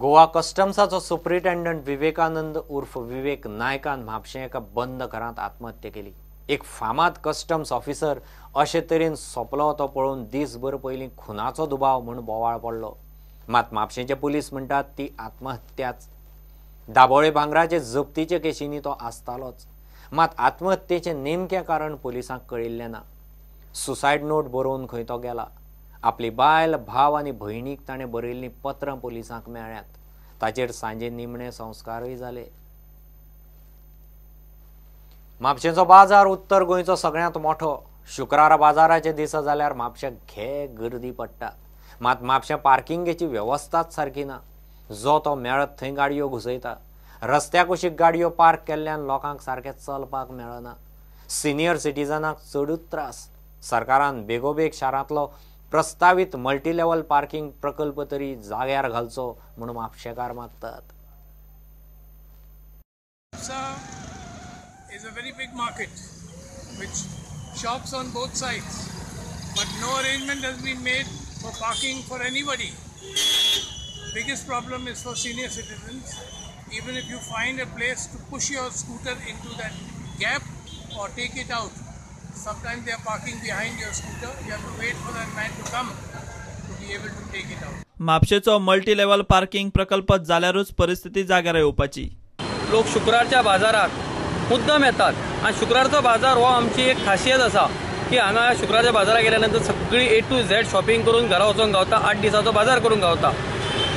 Goa कस्टम्साचो superintendent Vivekananda उर्फ विवेक नायकान म्हापशें एका बंद घरांत आत्महत्या केली. एक फामाद कस्टम्स ऑफिसर अशे तरेन सोंपलो तो पळोवन दीसभर पयलीं खुनाचो दुबाव म्हूण बोवाळ पडलो. मात म्हापशेंचे पुलीस म्हणटात ती आत्महत्याच. दाबोळे भांगराचे जप्तीचे केशींनी तो आसतालोच. मात आत्महत्येचें नेमकें कारण पुलिसांक कळिल्लें ना. सुसायड नोट बरोवन खंय तो गेला. आपली बायल, भाव आनी भयणीक ताणें बरयल्लीं पत्रां पुलिसांक मेळ्ळ्यांत. ताचेर सांजे निमणे संस्कारूय जाले. म्हापशेंचो बाजार उत्तर गोंयचो सगळ्यांत मोठो. शुक्रारा बाजाराचे दिसा जाल्यार म्हापश्याक घे गर्दी पडटा. मात म्हापश्या पार्किंगेची वेवस्थाच सारकी ना. जो तो मेळत थंय गाडयो घुसयता. रस्त्या कुशीक गाडयो पार्क केल्ल्यान लोकांक सारकें चलपाक मेळना. सिनियर सिटीजनाक चडूच त्रास. सरकारान बेगोबेग शारांतलो प्रस्तावीत मल्टी लेवल पार्किंग प्रकल्प तरी जाग्यार घालचो म्हूण म्हापशेकार मागतात. Is a very big market which shops on both sides, but no arrangement has been made for parking for anybody. Biggest problem is for senior citizens. Even if you find a place to push your scooter into that gap or take it out, sometimes they are parking behind your scooter. You have to wait for that man to come to be able to take it out. म्हापशेचो multi level parking प्रकल्प जाल्यारूच परिस्थिती जाग्यार येवपाची. लोक शुक्रारच्या बाजाराक मुद्दम येतात आनी शुक्रारचो बाजार हो आमची एक खासियत आसा की हांगा शुक्रारच्या बाजाराक गेल्या नंतर सगळी ए टू झेड शॉपिंग करून घरा वचोंक गावता, 8 दिसाचो बाजार करूंक गावता.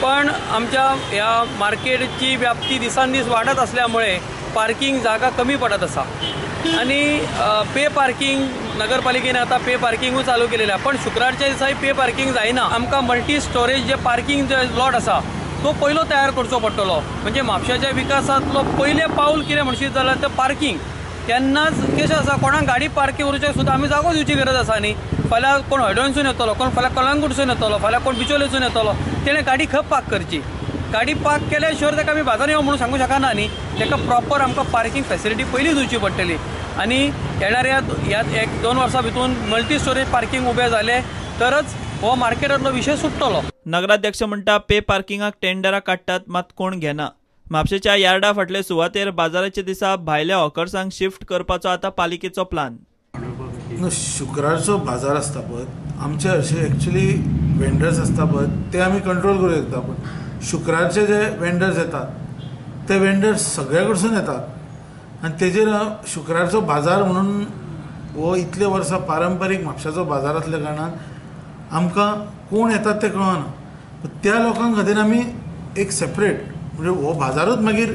पण आमच्या ह्या मार्केटची व्याप्ती दिसान दीस वाडत असल्यामुळे पार्किंग जागा कमी पडत आसा आनी पे पार्किंग नगरपालिकेने आता पे पार्किंगूय चालू केलेलें आसा, पण शुक्रारच्या दिसाय पे पार्किंग जायना. आमकां मल्टी स्टोरेज जे पार्किंग जे लॉट आसा तो पयलो तयार करचो पडटलो. म्हणजे म्हापशाच्या विकासांतलो पयलें पावल कितें म्हणशीत जाल्यार तें पार्किंग. तेन्नाच कशें आसा, कोणाक गाडी पार्क उरचे सुद्दां आमी जागो दिवची गरज आसा न्ही. फाल्यां कोण हळदोणसून येतलो, कोण फाल्यां कलंगूटसून येतलो, फाल्यां कोण बिचोलेसून येतलो, तेणें गाडी खंय पार्क करची? गाडी पार्क केल्या शिवाय ताका आमी बाजारान यो म्हणून सांगूंक शकना न्ही. ताका प्रॉपर आमकां पार्किंग फेसिलिटी पयलीं दिवची पडटली आनी येणाऱ्या ह्या 1-2 वर्सां भितून मल्टी स्टोरेज पार्किंग उबें जालें तरच हो मार्केटांतलो विशय सुट्टलो. नगराध्यक्ष म्हणटा पे पार्किंगाक टेंडरां काडटात मात कोण घेना. म्हापशेच्या यार्डा फाटले सुवातेर बाजाराच्या दिसा भायल्या हॉकर्सांक शिफ्ट करपाचो आतां पालिकेचो प्लान. शुक्रारचो बाजार आसता पळय, आमचे अशे एक्चुअली वेंडर्स आसता पळय ते आमी कंट्रोल करूं शकता, पण शुक्रारचे जे वेंडर्स येतात ते वेंडर्स सगळे कडसून येतात आनी तेजेर शुक्रारचो बाजार म्हणून हो इतले वर्सां पारंपारीक म्हापशाचो बाजार आसल्या कारणान आमकां कोण येतात ते कळना. त्या लोकांक खातीर आमी एक सेपरेट म्हणजे हो बाजारूच मागीर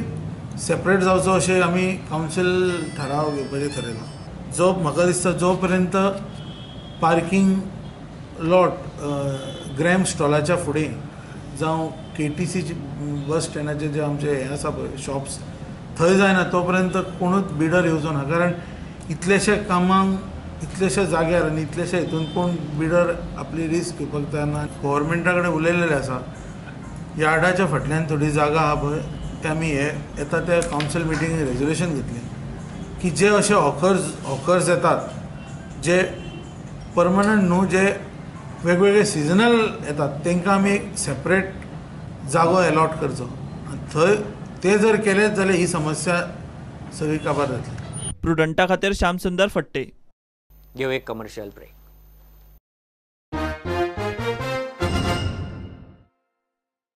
सेपरेट जावचो अशें आमी कावन्सील थाराव घेवपाचें थारायलां. जो म्हाका दिसता जो पर्यंत पार्किंग लॉट ग्रॅम स्टॉलाच्या फुडें जावं KTC बस स्टँडाचे जे आमचे हें आसा पळय शॉप्स थंय जायना तो पर्यंत कोणूच बिडर येवचो ना, कारण इतलेशे कामांक इतलेशे जाग्यार आनी इतलेशे हितून कोण बिडर आपली रिस्क घेवपाक तयार ना. गव्हर्मेंटा कडेन उलयलेलें आसा, यार्डाच्या फाटल्यान थोडी जागा आहा पळय ते आमी हे येता त्या कावन्सील मिटींग रेजोल्युशन घेतलें की जे अशे हॉकर्स येतात जे परमनंट न्हू, जे वेगवेगळे सिजनल येतात तांकां आमी सेपरेट जागो एलॉट करचो आनी थंय ते जर केलेच जाल्यार ही समस्या सगळी काबार जातली. प्रुडंटा खातीर श्यामसुंदर फट्टे. घेऊ एक कमर्शियल ब्रेक.